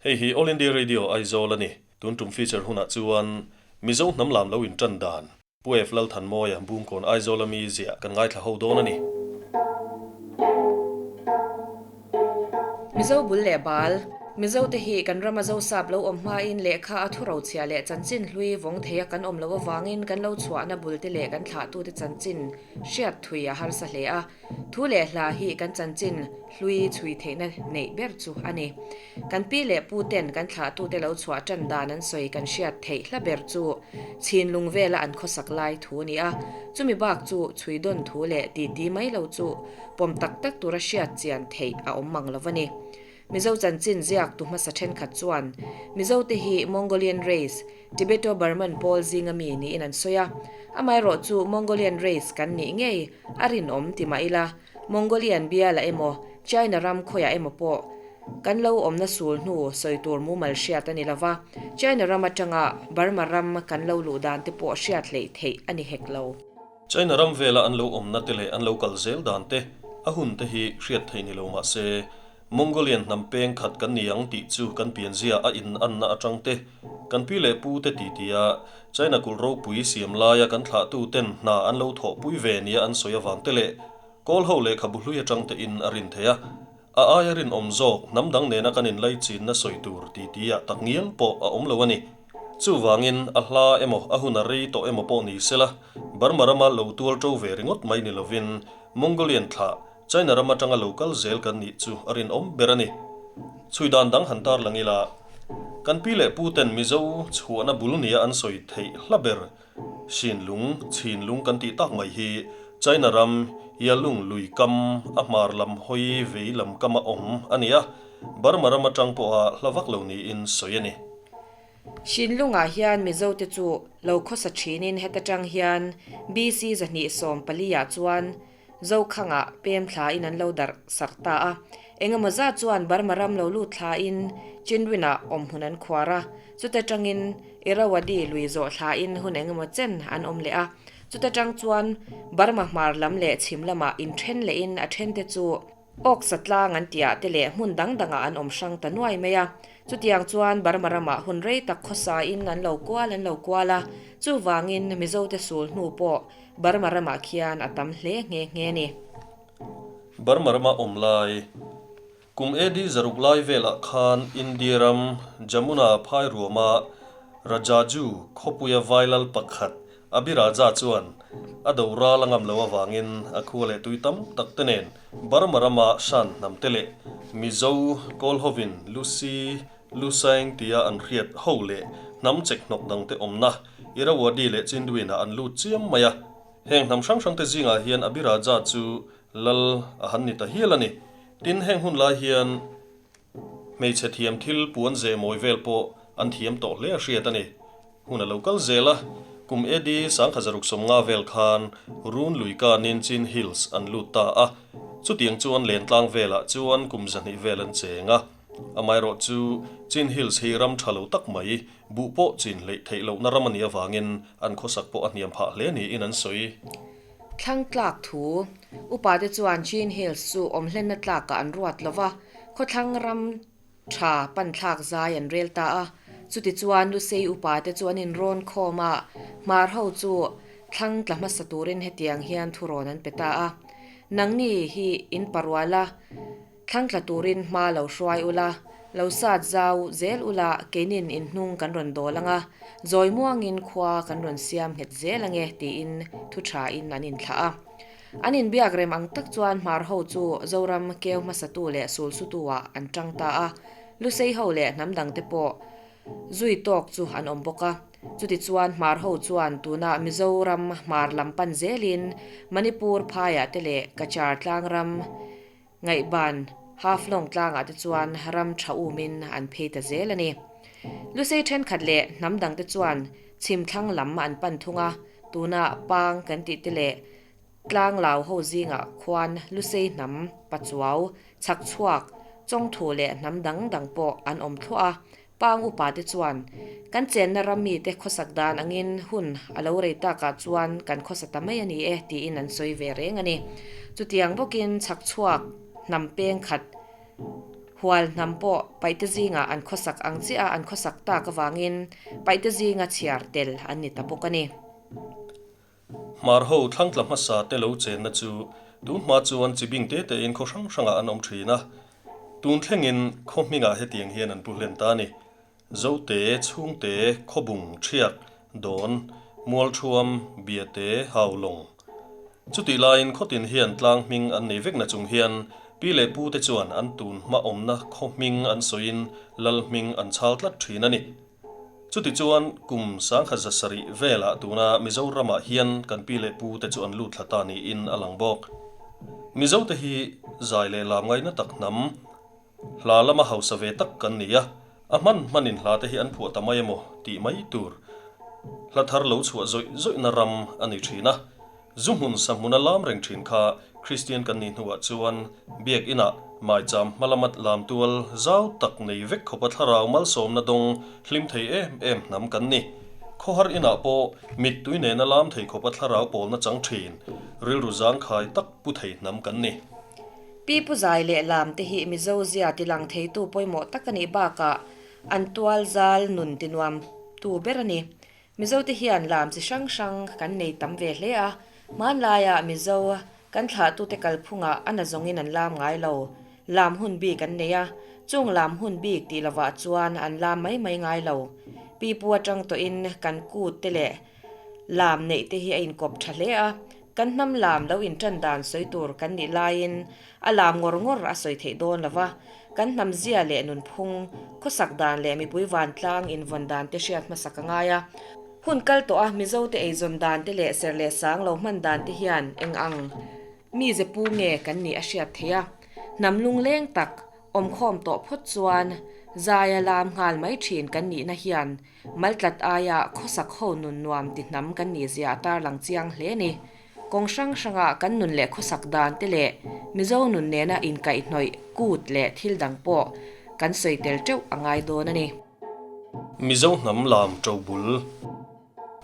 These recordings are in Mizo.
Hei hi All India Radio Aizawl a ni. Tun tum feature hunah chuan Mizo hnam lam lo intan dan Pu F Lalthanmawia Bungkawn Aizawl ami ziah kan ngaithla ho dawn a ni. Mizo bul leh bal, Mizo te hi kan rama Zosap lo awm hmain lehkha a thu rochhia leh chanchin hlui vawng theia kan awm loh avangin kan lo chhuahna bul te leh kan thlahtute chanchin hriat thui a harsa hle a. Thu leh hla hi kan chanchin hlui chhui theihna neih ber chu a ni. Kan pi leh pu ten kan thlahtute lo chhuah tan dan an sawi kan hriat theih hla ber chu chhinlung vela an khawsak lai thu a ni a, chumi bak chu chhui dawn thu leh titi mai lo chu pawm tak tak tura hriat chian theih a awm mang lo a ni. Mizo chanchin ziak tu hmasa thenkhat chuan Mizote hi Mongolian race, Tibeto-Burman pawl zinga mi niin an sawi a. Amaherawh chu Mongolian race kan nih ngei a rinawm ti mah ila, Mongolian bialah emaw, China ram khawiah emaw pawh kan lo awmna sul hnu sawi tur mumal hriat a ni lova, China ram atanga Burma ram kan lo luh dan te pawh hriat hleih theih a ni hek lo. China ram vela an lo awmna te leh an lo kal zel dan te, a hun te hi hriat theih ni lo mah se, Mongolian hnam peng khat kan ni ang tih chu kan pianzia a in anna atang te, kan pi leh pu te ti tia China kulh ropui siam laia kan thlahtu ten hna an lo thawhpui ve nia an sawi avang te leh Kawl ho lehkhabu hlui atang te in a rin thei a, a aia rinawm zawk hnam dang nena kan inlai chinna sawi tur ti tia tak ngial pawh a awm lo a ni. Chuvangin a hla emaw a hun a rei tawh emaw pawh ni sela Burma rama lo tual to ve ringawt mai ni lovin Mongolian thlah China ram atanga lo kal zel kan nih chu a rinawm ber a ni. Chhui dan dang han tar lang ila, kan pi leh pu ten Mizo chhuahna bul nia an sawi theih hla ber Hrinlung, Chhinlung kan tih tak mai hi China ram Yalung lui kam a hmar lam hawi vei lam kama awm a ni a, Burma ram atang pawha hla vak lo niin sawi a ni. Hrinlungah hian Mizote chu lo khawsa thinin heta tang hian BC 214 ah chuan Zokhangah pem thlain an lo darh sak ta a. Engemaw zat chuan Burma ram lo lut thlain Chindwin-ah awmhmun an khuar a, chuta tangin Irrawaddy lui zawh thlain hun engemaw chen an awm leh a. Chuta tang chuan Burma hmar lam leh chhim lamah inthen lehin a thente chu Awksa tlang an tihah te leh hmun dang dangah an awm hrang ta nuai mai a. Chutiang chuan Burma ramah hun rei tak khawsain an lo kual an lo kual a, chuvangin Mizote sul hnu pawh Burma ramah khian a tam hle nghe nghe a ni. Burma rama awm lai, kum AD 600 lai velah khan India ram Jamuna phai ruama Rajaju khawpuia vailal pakhat Abhiraja chuan a do ral a ngam lo avangin a khua leh tui tam tak te nen Burma rama Shan hnam te leh Mizo kawl hovin Lusi Lusaing tia an hriat ho leh hnam chek hnawk dangte awmna Irrawaddy leh Chindwin-ah an lut chiam mai a. Heng hnam hrang hrangte zingah hian Abhiraja chu lal a han ni ta hial a ni. Tin, heng hun lai hian hmeichhe thiam thil puan zeh mawi vel pawh an thiam tawh hle a hriat a ni. Hun a lo kal zel a, kum AD 1650 vel khan Run lui kanin Chin Hills an lut ta a. Chutiang chuan Lentlang velah chuan kum 200 vel an cheng a. Amaherawh chu Chin Hills hi ram tha lo tak mai, buh pawh chin hleih theih lohna ram a nih avangin an khawsak pawh a hniam phah hle niin an sawi. Thlang tlak thu, Upate chuan Chin Hills chu awm hlenna tlakah an ruat lo va, khawthlang ram tha pan thlak zai an rel ta a. Chutichuan Lusei upate chu an inrawn khawm a, hmar ho chu thlang tla hmasa turin hetiang hian thurawn an pe ta a, Nangni hi in parual a, Thlang tla turin hma lo hruai ula, lo sat zau zel ula keinin inhnung kan rawn dawl ang a, zawi muangin khua kan rawn siam nghet zel ang e tiin thu thain an inthlah a. An inbiak rem ang tak chuan hmar ho chu Zoram keu hmasatu leh sulsutu-ah an tang ta a, Lusei ho leh hnam dangte pawh zui tawk chu an awm bawk a. Chutichuan hmar ho chuan tuna Mizoram hmar lam pan zelin Manipur phaiah te leh Cachar tlangram, Ngaihban, Haflong tlangah te chuan ram tha umin an phei ta zel a ni. Lusei thenkhat leh hnam dangte chuan chhim thlang lam an pan thung a, tuna Pang kan tih te leh tlang lau ho zingah khuan Lusei hnam, Pachuau, Chhakchhuak, Chawngthu leh hnam dang dang pawh an awm thluah a, Pang upa te chuan, Kan chenna ram mite khawsak dan angin hun a lo rei takah chuan kan khawsa ta mai a ni e, tiin an sawi ve reng a ni. Chutiang bawkin chhak chhuak hnam peng khat Hual hnam pawh Paihte zingah an khawsak ang chiah a an khawsak tak avangin Paihte zinga chhiar tel an ni ta bawk a ni. Hmar ho thlangtla hmasa te lo chenna chu tun hma chuan chi bing te tein khaw hrang hrangah an awm thin a, tun thlengin khaw hmingah hetiang hian an pu hlen ta a ni. Zote, Chhungte, Khawbung, Thiak, Dawn, Mualthuam, Biate, Haulawng. Chutih laiin khawtin hian tlang hming an nei vekna chung hian pi leh pu te chuan an tun hma awmna khaw hming an sawiin lal hming an chhal tlat thin a ni. Chutichuan, kum 1700 velah tuna Mizoramah hian kan pi leh pu te chu an lut thla ta niin a lang bawk. Mizote hi zai leh lam ngaina tak hnam, hla lama hausa ve tak kan ni a, a hman hmanin hla te hi an phuah ta mai emaw tih mai tur hla thar lo chhuah zawih zawihna ram a ni thin a. Zu hmun sa hmuna lam reng thin kha Kristian kan nih hnuah chuan Biak Inah maicham hmalama lam tual zau tak nei vek khawpa thlarau malsawmna dawng hlim thei em em hnam kan ni. Khawhar Inah pawh mittui nena lam thei khawpa thlarau pawlna chang thin, rilru zangkhai tak pu thei hnam kan ni. Pi Pu Zai leh lam te hi Mizo zia tilang theitu pawimawh tak a nih bakah an tual zal nun tinuam tu ber a ni. Mizote hian lam chi hrang hrang kan nei tam ve hle a, hmanlaiah Mizo kan thlahtute kalphungah a nazawngin an lam ngai lo. Lam hun bik an nei a, chung lam hun bik tih lovah chuan an lam mai mai ngai lo. Pipu atang tawhin kan kut te leh lam neih te hi a inkawp tha hle a, kan hnam lam lo intan dan sawi tur kan nih laiin a lam ngawr ngawr a sawi theih dawn lo va, kan hnam zia leh nunphung, khawsak dan leh mipui vantlang invawn dan te hriat hmasak a ngai a. Hun kal tawh a Mizote eizawn dan te leh serh leh sang lo hman dan te hian eng ang mize pu nge kan nih a hriat theih a. Hnam lungleng tak awmkhawm tawh phawt chuan zaia lam nghal mai thin kan nihna hian Maltlat aia khawsak ho nun nuam ti hnam kan nih zia a tarlang chiang hle ni. Kawng hrang hranga kan nun leh khawsak dan te leh Mizo nun nena inkaihhnawih kut leh thil dang pawh kan sawi tel teuh a ngai dawn a ni. Mizo hnam lam to bul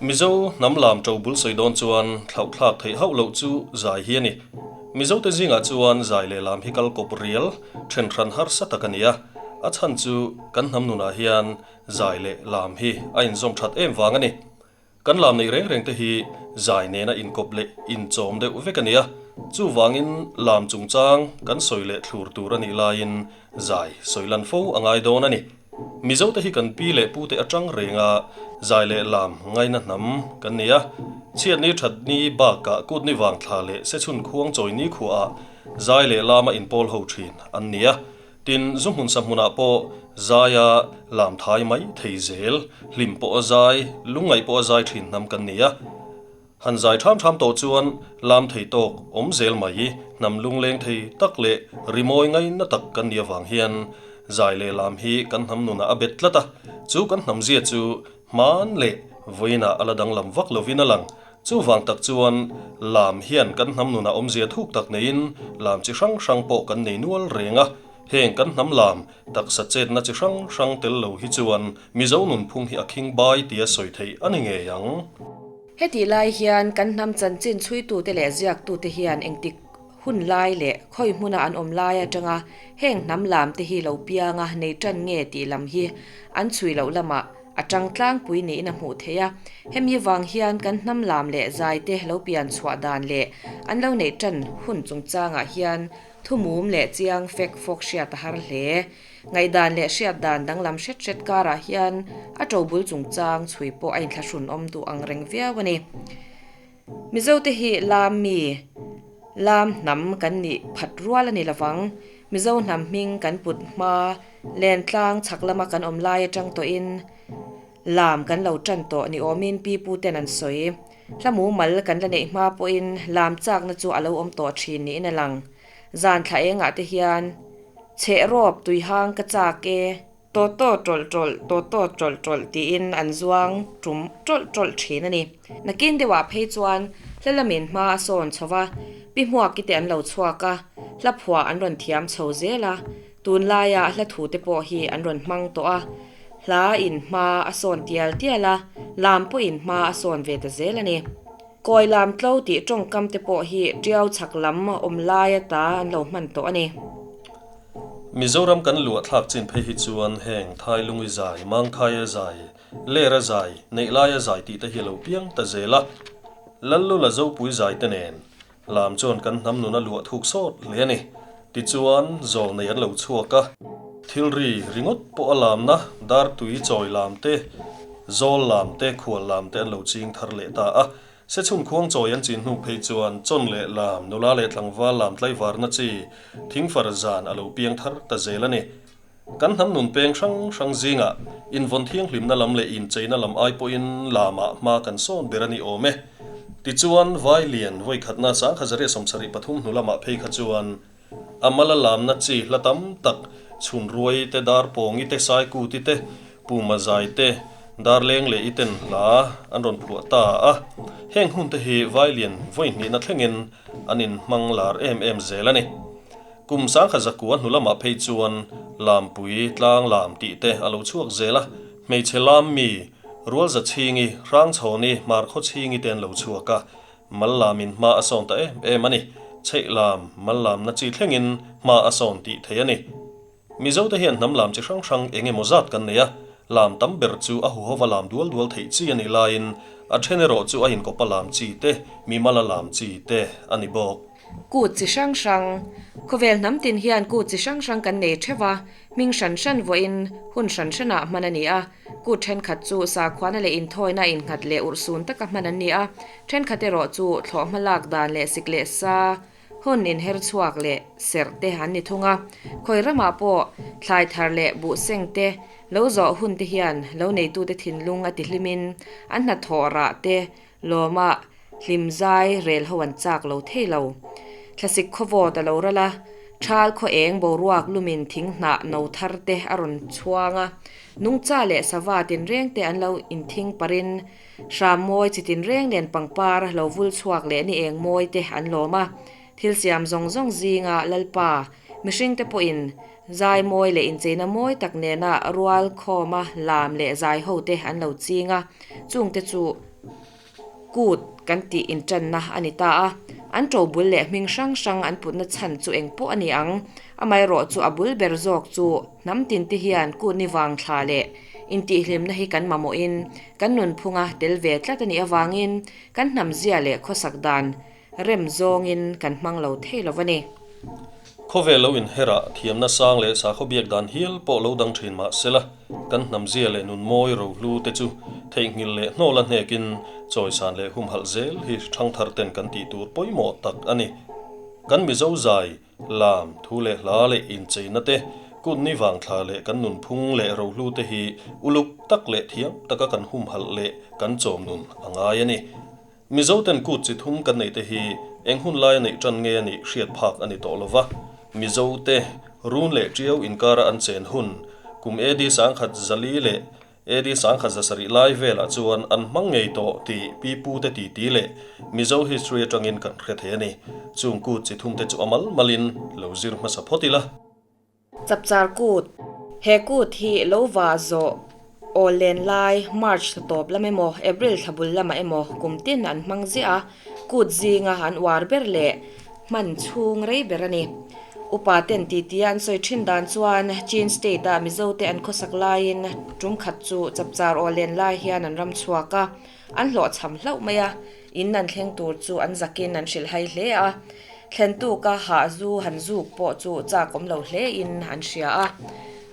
Mizo hnam lam to bul sawi dawn chuan thlauhthlak theih hauh loh chu zai hi a ni. Mizote zingah chuan zai leh lam hi kal kawp rial then hran harsa tak a ni a, a chhan chu kan hnam nunah hian Zai leh lam hi a inzawm that em vang a ni. Kan lam neih reng reng te hi zai nena inkawp leh inchawm deuh vek a ni a, chuvangin lam chungchang kan sawi leh thlur tur a nih laiin zai sawi lan fo a ngai dawn a ni. Mizote hi kan pi leh pute atang renga zai leh lam ngaina hnam kan ni a, chhiatni thatni bakah kutni vang thla leh sechhun khuang chawini khuaah zai leh lama inpawl ho thin an ni a. Tin, zu hmun sa hmunah pawh zaia lam thai mai thei zel, hlim pawh a zai, lungngaih pawh a zai thin hnam kan ni a. Han zai tham tham tawh chuan lam thei tawk awm zel mai, hnam lungleng thei tak leh rimawi ngaina tak kan nih avang hian zai leh lam hi kan hnam nunah a bet tlat a, chu kan hnam zia chu hman leh vawiinah a la danglam vak lovin a lang. Chuvang tak chuan lam hian kan hnam nunah awmzia thuk tak neiin lam chi hrang hrang pawh kan nei nual reng a, heng kan hnam lam taksa chetna chi hrang hrang tel lo hi chuan Mizo nunphung hi a khing bai tia sawi theih a ni ngei ang. Hetih lai hian kan hnam chanchin chhuitute leh ziaktute hian engtik hun lai leh khawi hmuna an awm lai atanga heng hnam lam te hi lo pianga nei tan nge tih lam hi an chhui loh lamah A tang tlangpui niin a hmuh theih a, hemi vang hian kan hnam lam leh zai te lo pian chhuah dan leh an lo neih tan hun chungchangah hian thumum leh chiang fek fawk hriat a har hle. Ngaihdan leh hriat dan danglam hret hret karah hian a tobul chungchang chhui pawh a inthlahrun awm duh ang reng viau a ni. Mizote hi lam mi, lam hnam kan nih phat rual a ni lovang. Mizo hnam hming kan put hma, lentlang chhak lama kan awm lai atang tawhin lam kan lo tan tawh ni awmin pi pu ten an sawi. Hla mumal kan la neih hma pawhin lam chakna chu a lo awm tawh thin niin a lang. Zan thla engah te hian chheh rawp tuihang ka chak e. Taw taw tawlh tawlh, taw taw tawlh tawlh tiin an zuang tum tawlh tawlh thin a ni. Nakin deuhah phei chuan hla lamin hma a sawn chho va, Pi Hmuaki te an lo chhuak a, hla phuah an rawn thiam chho zel a, tunlaia hla thu te pawh hi an rawn hmang tawh a, hla in hma a sawn tial tial a, lam pawhin hma a sawn ve ta zel a ni. Kawi lam tlo tih tawngkam te pawh hi tiau chhak lam awm lai ata an lo hman tawh a ni. Mizoram kan luah thlak chin phei hi chuan heng Thailungi zai, Mangkhaia zai, Lera zai, Neihlaia zai tih te hi a lo piang ta zel a. Lallula Zopui zai te nen lam chuan kan hnam nun a luah thuk sawt hle a ni. Tichuan, zawl nei an lo chhuak a. Thil ri ringawt pawh a lamna dar tui chawi lam te, zawl lam te, khual lam te an lo ching thar leh ta a. Sechhun khuang chawi an chin hnu phei chuan chawn leh lam, nula leh tlangval lam tlaivarna chi, thingfar zan a lo piang thar ta zel a ni. Kan hnam nun peng hrang hrang zingah invawn thianghlimna lam leh incheina lam ai pawhin lamah hma kan sawn ber a ni awm e. Tichuan, Vai lian vawikhatna Sangkhazaria 73 hnu lamah phei kha chuan a mala lamna chi hla tam tak chhun ruai te, dar pawngi te, saikuti te, puma zai te, dar leng leh i ten hla an rawn phuah ta a. Heng hun te hi Vai lian vawihnihna thlengin an inhmang lar em em zel a ni. Kum sangkhat zakua hnu lamah phei chuan Lampui tlang lam tih te a lo chhuak zel a, hmeichhe lam mi, Rualza chhingi, Hrangchhawni, Hmarkhaw chhingi te an lo chhuak a, mal lamin hma a sawn ta em em a ni. Chheih lam, mal lamna chi thlengin hma a sawn tih thei a ni. Mizote hian hnam lam chi hrang hrang eng emaw zat kan nei a, lam tam ber chu a huhova lam dual dual theih chi a nih laiin a then erawh chu a inkawpa lam chi te, mimala lam chi te a ni bawk. Kut chi hrang hrang, Khawvel hnam tin hian kut chi hrang hrang kan nei theuh a, hming hran hran vawiin hun hran hranah hman a ni a. Kut thenkhat chu sakhuana leh inthawina innghat leh urhsun taka hman an ni a, thenkhat erawh chu thlawhhma lak dan leh sik leh sa hun inher chhuak leh serh te an ni thung a. Khawi ramah pawh thlai thar leh buh seng te lo zawh hun te hian lo neitute thinlung a tihlimin an hnathawh rah te Lawma hlim zai rel ho an chak lo thei lo. Thlasik khaw vawt a lo ral a, thal khaw eng boruak lumin thing hnah no thar te a rawn chhuang a, nungcha leh sava tinreng te an lo inthing parin hram mawi chi tinreng nen pangpar lo vul chhuak leh ni eng mawi te an lawm a. Thil siam zawng zawng zinga Lalpa, mihringte pawhin zai mawi leh incheina mawi tak nena rual khawma lam leh zai ho te an lo ching a, chungte chu Kut kan tih inṭanna a ni ta a, an ṭo bul leh hming hrang hrang an putna chhan chu eng pawh a ni ang. Amaherawh chu a bul ber zawk chu hnam tinte hian kut ni vang thla leh intihhlimna hi kan mamawhin kan nunphunga tel ve tlat a nih avangin kan hnamzia leh khawsak dan rem zawngin kan hmang lo thei lo a ni. Khawvel lo inherah thiamna sang leh sakhaw biak dan hial pawh lo dang thin mah sela, kan hnamzia leh nun mawi rohlu te chu theihnghilh leh hnawla hnekin chawisan leh humhalh zel hi thangthar ten kan tih tur pawimawh tak a ni. Kan Mizo zai, lam, thu leh hla leh incheina te, kut ni vangthla leh kan nunphung leh rohlu te hi uluk tak leh thiam taka kan humhalh leh kan chawm nun a ngai a ni. Mizo ten kut chi thum kan neih te hi eng hun laia neih tan nge a nih hriat phak a ni tawh lo va. Mizo te run leh tiau inkara an chen hun kum AD 1004 leh AD 1007 lai velah chuan an hmang ngei tawh tih pi pu te titi leh Mizo history atangin kan hre thei a ni. Chung kut chi thum te chu a mal malin lo zir hmasa phawt ila. Chapchar kut, He kut hi lo va zawh aw len lai March thla tawp lam emaw April thla bul lamah emaw kum tin an hmang ziah a, kut zinga an uar ber leh hman chhung rei ber a ni. Upa ten titi a an sawi thin dan chuan Chin State ah Mizo te an khawsak laiin tum khat chu chapchar aw len lai hian an ram chhuak a, an hlawhchham hlauh mai a, In an thleng tur chu an zakin an hrilhhai hle a, thlentuka hah zu han zuk pawh chu chak awm lo hlein an hria a.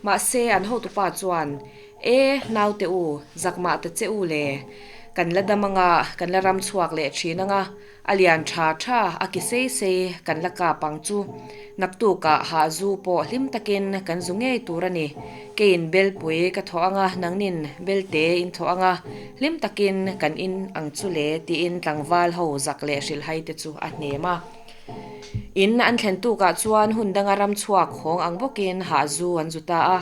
Mahse, an hotupa chuan, E, naute u, zak mah ta che u le, kan la dam anga, kan la ram chhuak leh thin anga, a lian tha tha, a ki sei sei kan la kap ang chu. Naktukah hah zu pawh hlim takin kan zu ngei tur a ni. Keiin belpui ka thawh anga, nangnin belte in thawh anga, hlim takin kan in ang chu le tiin tlangval ho zak leh hrilhhai te chu a hnem a. In an thlen tukah chuan hun danga ram chhuak hawng ang bawkin hah zu an zu ta a.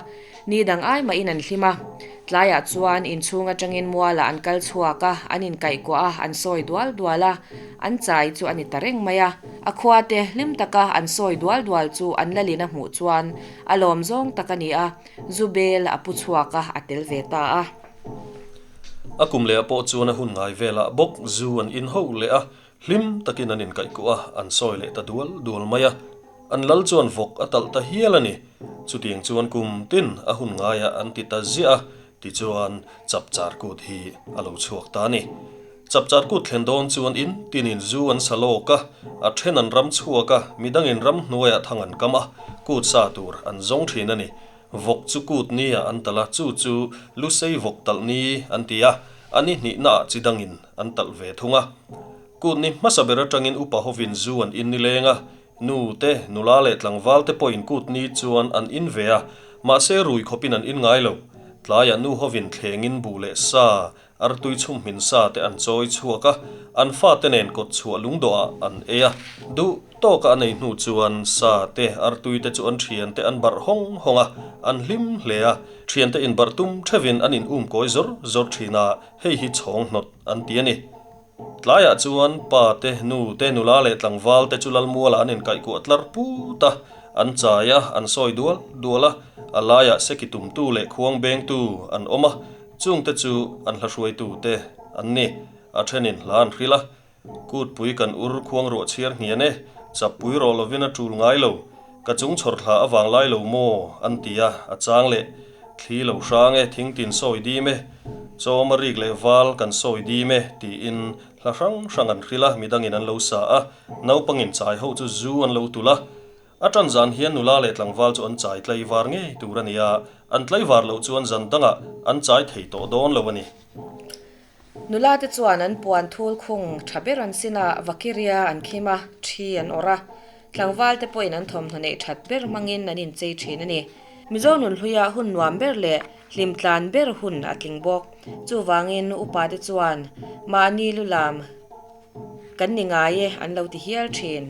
Ni dang ai mahin an hlim a. Tlaiah chuan inchhung atangin mualah an kal chhuak a, an inkaihkuah a, an sawi dual dual a, an chai chu a ni ta reng mai a. A khuate hlim taka an sawi dual dual chu an lalin a hmuh chuan a lawm zawng tak a ni a, zu bel a pu chhuak a, a tel ve ta a. A kum lehah pawh chuan a hun ngai velah bawk zu an in ho leh a, hlim takin an inkaihkuah a, an sawi leh ta dual dual mai a. An lal chuan vawk a talh ta hial a ni. Chutiang chuan kum tin a hun ngaiah an ti ta ziah a, tichuan Chapchar Kut hi a lo chhuak ta a ni. Chapchar Kut thlen dawn chuan in tinin zu an sa lawk a, a then an ram chhuak a, midangin ram hnuaiah thang an kam a, kut sa tur an zawng thin a ni. Vawk chu kut nia an talh a, chu chu Lusei vawk talh ni an ti a, a ni hnihnaah chi dangin an talh ve thung a. Kut ni hmasa ber atangin upa hovin zu an in nileng a, nu te, nula leh tlangval te pawhin kut ni chuan an in ve a, mahse rui khawpin an in ngai lo. Tlaiah nu hovin thlengin buh leh sa, Artui chhum hmin sa te an chawi chhuak a, an fate nen kawt chhuah lungdawhah an ei a. Duh tawka an ei hnu chuan sa te, artui te chu an thian te an barh hawng hawng a, an hlim hle a. Thian te inbarh tum thevin an in um kawi zawr zawr thin a, hei hi chhawng hnawt an ti a ni. Tlaiah chuan pa te, nu te, nula leh tlangval te chu Lalmualah an inkaihkuah tlar put a, an chai a, an sawi dual dual a, a laiah seki tumtu leh khuang bengtu an awm a, Chungte chu an hla hruaitute an ni. A thenin hla an hrilh a, Kutpui kan ur khuang ruah chhiar hnian e, chappui rawh lovin a tul ngai lo, ka chung chhawr thla a vang lai lo maw? an ti a, a chang leh, Thli lo hrang e, thingtin sawi dim e, chawm a rik leh val kan sawi dim e, tiin hla hrang hrang an hrilh a, midangin an lo sa a, naupangin chai ho chu zu an lo tulh a. A ṭan zan hian nula leh tlangval chu an chai tlaivar ngei tur a ni a, an tlaivar loh chuan zan dangah an chai thei tawh dawn lo a ni. Nula te chuan an puan thul khung ṭha ber an sin a, vakiria an khim a, ṭhi an awrh a. Tlangval te pawhin an thawmhnaw neih ṭhat ber hmangin an inchei ṭhin a ni. Mizo nunhluia hun nuam ber leh hlim tlan ber hun a tling bawk. Chuvangin upa te chuan mahni lu lam kan ni ngai e an lo ti hial ṭhin.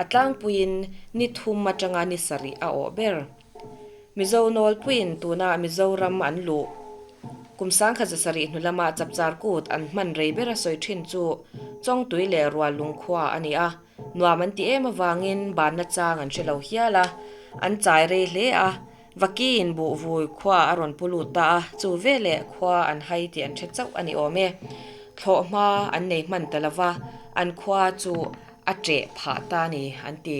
A tlangpuiin ni thum atanga ni sarih a awh ber. Mizo nawlpuiin tuna Mizoram an luh kum sangkhat za sarih hnu lama chapchar kut an hman rei ber a sawi thin chu Chawngtui leh Ruallung khua a ni a, nuam an ti em avangin banna chang an hre lo hial a, an chai rei hle a, Vakiin buhvui khua a rawn pu lut ta a, chu veleh khua an hai tih an hre chauh a ni awm e. Thlawhhma an nei hman ta lova, an khua chu a ṭeh phah ta ni an ti.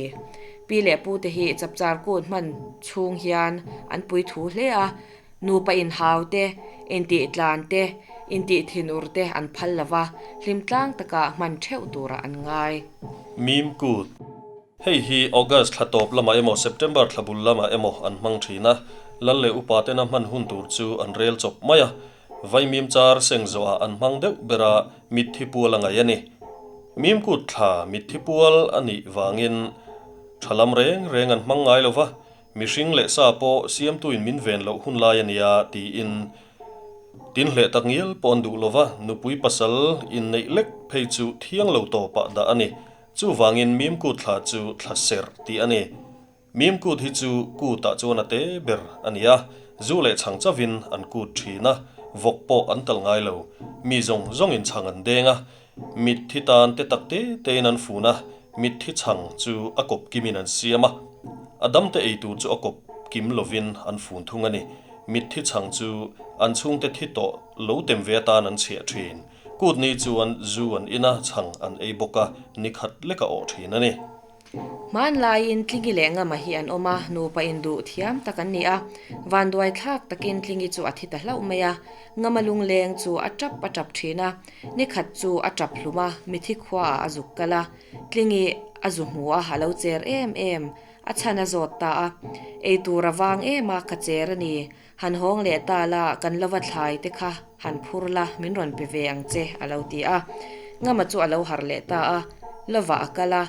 Pi leh pu te hi chapchar kut hman chhung hian an pui thu hle a, nupa inhau te, intih tlan te, intih thinur te an phal lo va, hlim tlang taka hman ṭheuh turah an ngai. Mim kut. Hei hi August thla tawp lamah emaw September thla bul lamah emaw an hmang ṭhin a, lal leh upa tena hman hun tur chu an rel chawp mai a, Vaimim char seng zawhah an hmang deuh ber a, mitthi pual a ngaih a ni. Mim kut thla mitthi pual a nih vangin tha lam reng reng an hmang ngai lo va, mihring leh sa pawh siamtuin min ven loh hun lai a nia tiin tin hleh tak ngial pawh an duh lo va, nupui pasal inneih lek phei chu thiang lo tawpah dah a ni. Chuvangin mim kut thla chu thla serh tih a ni. Mim kut hi chu kutah chuan a te ber a ni a, zu leh chhang chauvin an kut thin a, vawk pawh an tal ngai lo. Mi zawng zawngin chhang an deng a, mitthi tan te tak te tein an fun a, mitthi chhang chu a kawp kimin an siam a, a damte ei tur chu a kawp kim lovin an fun thung a ni. Mitthi chhang chu an chhungte thi tawh lo tem ve atan an chhiah thin. Kut ni chuan zu an in a, chhang an ei bawk a, ni khat lek a awh thin a ni. Hmanlaiin Tlingi leh Ngama hi an awm a, nupa induh thiam tak an ni a. Vanduai thlak takin Tlingi chu a thi ta hlauh mai a, Ngama lungleng chu a tap a tap thin a. Ni khat chu a tap hlum a, mithi khuaah a zuk kal a. Tlingi a zu hmu a, a lo cher em em, a chhan a zawt ta a. Ei tur a vang em a, ka cher a ni. Han hawng leh ta la, kan lova thlai te kha han phur la, min rawn pe ve ang che, a lo ti a. Ngama chu a lo harh leh ta a, lovah a kal a,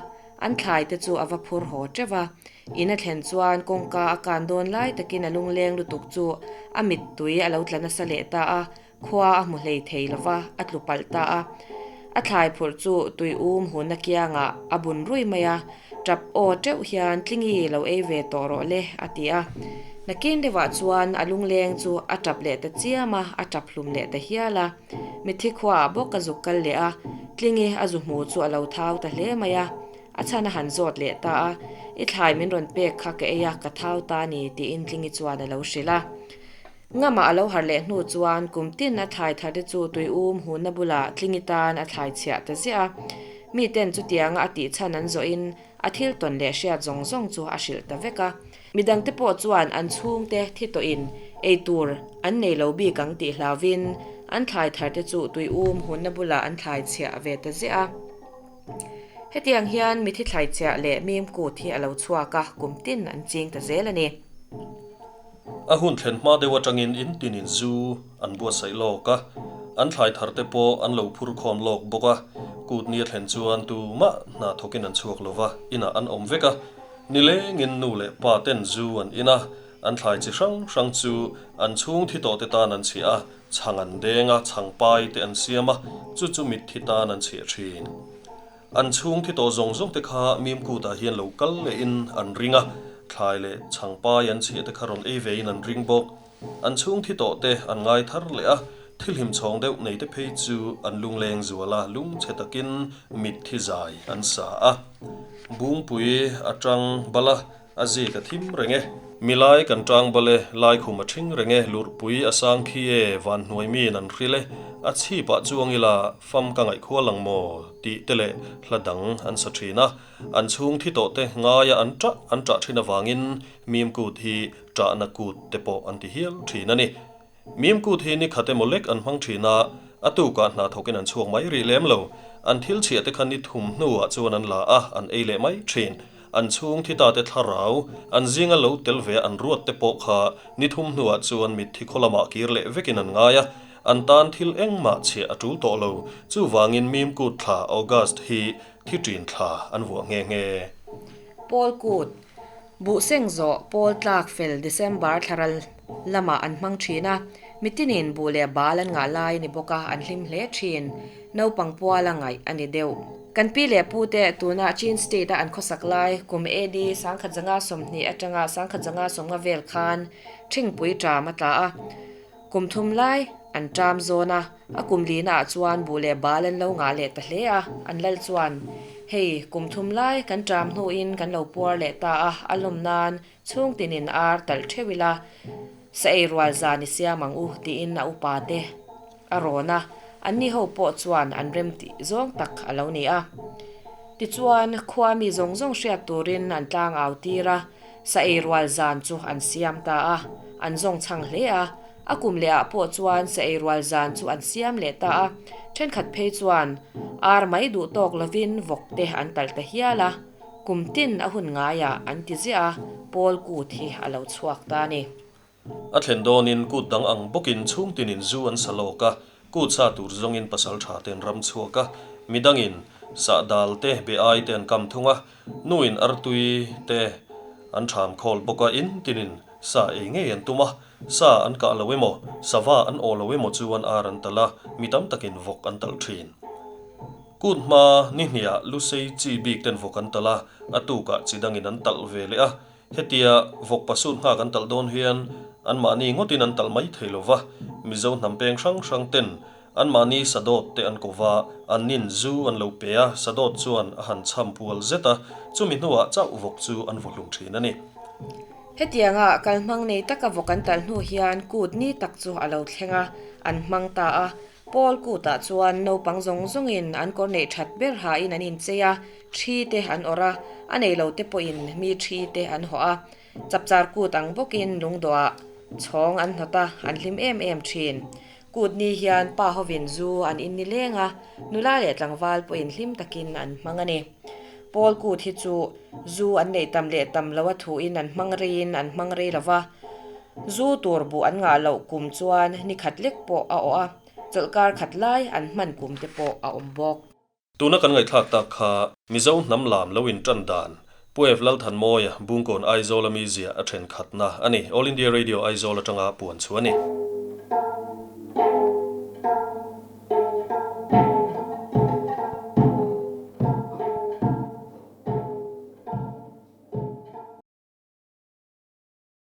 an thlai te chu a va phur haw teuh a. In a thlen chuan kawngka a kan dawn lai takin a lungleng lutuk chu a mittui a lo tla nasa leh ta a, Khua a hmu hlei thei lo va, a tlu palh ta a. A thlai phurh chu tui um hunna kiangah a bun rui mai a, tap aw teuh hian Tlingi lo ei ve tawh rawh le, a ti a. Nakin deuhah chuan a lungleng chu a tap leh ta chiam a, a tap hlum leh ta hial a. Mitthi khuaah bawk a zuk kal leh a, Tlingi a zu hmu chu a lo thau ta hle mai a. A chhan a han zawt leh ta a, I thlai min rawn pek kha ka ei a, ka thau ta ni, tiin Tlingi chuan a lo hrilh a. Ngamah a lo harh leh hnu chuan kum tin a thlai thar te chu tui um hunna bulah tlingi tan a thlai chhiah ta ziah a. Miten chutianga a tih chhan an zawhin a thil tawn leh hriat zawng zawng chu a hrilh ta vek a. Midangte pawh chuan an chhungte thi tawhin ei tur an nei lo bik ang tih hlauvin an thlai tharte chu tui um hunna bulah an thlai chhiah ve ta ziah a. Hetiang hian mithi thlai chhiah leh mim kut hi a lo chhuak a, kum tin an ching ta zel a ni. A hun thlen hma deuh atangin in tinin zu an buatsaih lawk a, an thlai thar te pawh an lo phur khawm lawk bawk a, kut ni a thlen chuan tumah hna thawkin an chhuak lo va, inah an awm vek a, nilengin nu leh pa ten zu an in a, an thlai chi hrang hrang chu an chhung thi tawh te tan an chhiah a, chhang an deng a, chhang pai te an siam a, chu chu mitthi tan an chhiah thin. An chhung thi tawh zawng zawng te kha Mimkut ah hian lo kal leh in an ring a, thlai leh chhangpai an chhiah te kha rawn ei ve in an ring bawk. An chhung thi tawh te an ngai thar leh a, thil hlim chhawng deuh nei te phei chu an lungleng zual a, lungchhe takin mitthi zai an sa a. Bungpui atang bal a, A zik a thim reng e. Milai kan tang bal e, laikhum a thing reng e, lurhpui a sang khi e, van hnuai miin an hril e, a chhip ah chuang ila fam ka ngaihkhual ang maw tih te leh hla dang an sa thin a, an chhung thi tawh te ngaia an tah an tah thin avangin mim kut hi tahna kut te pawh an ti hial thin a ni. Mim kut hi ni khat emaw lek an hmang thin a, a tukah hna thawkin an chhuak mai rih lem lo. An thil chhiah te kha ni thum hnuah chuan an la a, an ei leh mai thin. An chhung thi ta te thlarau, an zinga lo tel ve a an ruat te pawh kha ni thum hnuah chuan mitthi khaw lamah kir leh vekin an ngai a, an tan thil engmah chhiah a tul tawh lo. Chuvangin Mim kut thla, August, hi thi ṭin thla an vuah nghe nghe. Pawl kut, Buh seng zawh pawl tlak fel December thlaral lamah an hmang thin a, mitinin buh leh bal an ngah lai a ni bawk a, an hlim hle thin. Naupang puala ngaih a ni deuh. Kan pi leh pu te tuna Chin State a an khawsak lai kum AD 1920 atanga 1950 vel khan Thingpui ṭam a tla a, kum thum lai an ṭam zawn a, A kum lina ah chuan buh leh bal an lo ngah leh ta hle a, an lal chuan, Hei, kum thum lai kan ṭam hnuin kan lo puar leh ta a, a lawm nan chhung tinin ar talh ṭheuh ila, sa ei rual zan i siam ang u, tiin a upa te a rawn a, anni ho pawh chuan an rem tih zawng tak a lo ni a. Tichuan, khua mi zawng zawng hriat turin an tlang au tir a, sa ei rual zan chu an siam ta a, an zawng chhang hle a, A kum leh ah pawh chuan sa ei rual zan chu an siam leh ta a, thenkhat phei chuan ar mai duh tawk lovin vawk te an talh ta hial a, kum tin a hun ngaiah an ti ziah a, Paul kut hi a lo chhuak ta a ni. A thlen dawnin kut dang ang bawkin chhung tinin zu an sa lawk a, kut sa tur zawngin pasal tha te an ram chhuak a, midangin sahdal te be ai te an kam thung a, nuin artui te an ṭham khawl bawk a, in tinin sa ei ngei an tum a. Sa an kah lo emaw, sava an aw lo emaw chuan ar an talh a, mi tam takin vawk an talh thin. Kut hma ni hniah Lusei chi bik ten vawk an talh a, a tukah chi dangin an talh ve leh a. Hetia vawk pasut nghak an talh dawn hian anmahni ngawtin an talh mai thei lo va, Mizo hnam peng hrang hrang ten anmahni sadawt te an ko va, an nin zu an lo pe a, sadawt chuan a han chham pual zet a, chumi hnuah chauh vawk chu an vaw hlum thin a ni. Hetianga kalhmang nei taka vawk an talh hnu hian kut ni tak chu a lo thleng a, an hmang ta a. Paul kutah chuan naupang zawng zawngin an kawr neih that ber hain an inchei a, thi te an awrh a, a nei lo te pawhin mi thi te an hawh a. Chapchar kut ang bawkin lungdawhah chhawng an hnawt a, an hlim em em thin. Kut ni hian pa hovin zu an in ni leng a, nula leh tlangval pawhin hlim takin an hmang a ni. Paul kut hi chu zu an neih tam leh tam lo a thuin an hmang reiin an hmang rei lo va, zu tur buh an ngah loh kum chuan ni khat lek pawh a awh a, chawlhkar khat lai an hman kum te pawh a awm bawk. Tuna kan ngaihthlak tak kha Mizo hnam lam lo in tan dan Pu Ev Lalthanmawia Bungkawn Aizawl a mi ziah a then khatna a ni. All India Radio Aizawl atanga puan chu a ni.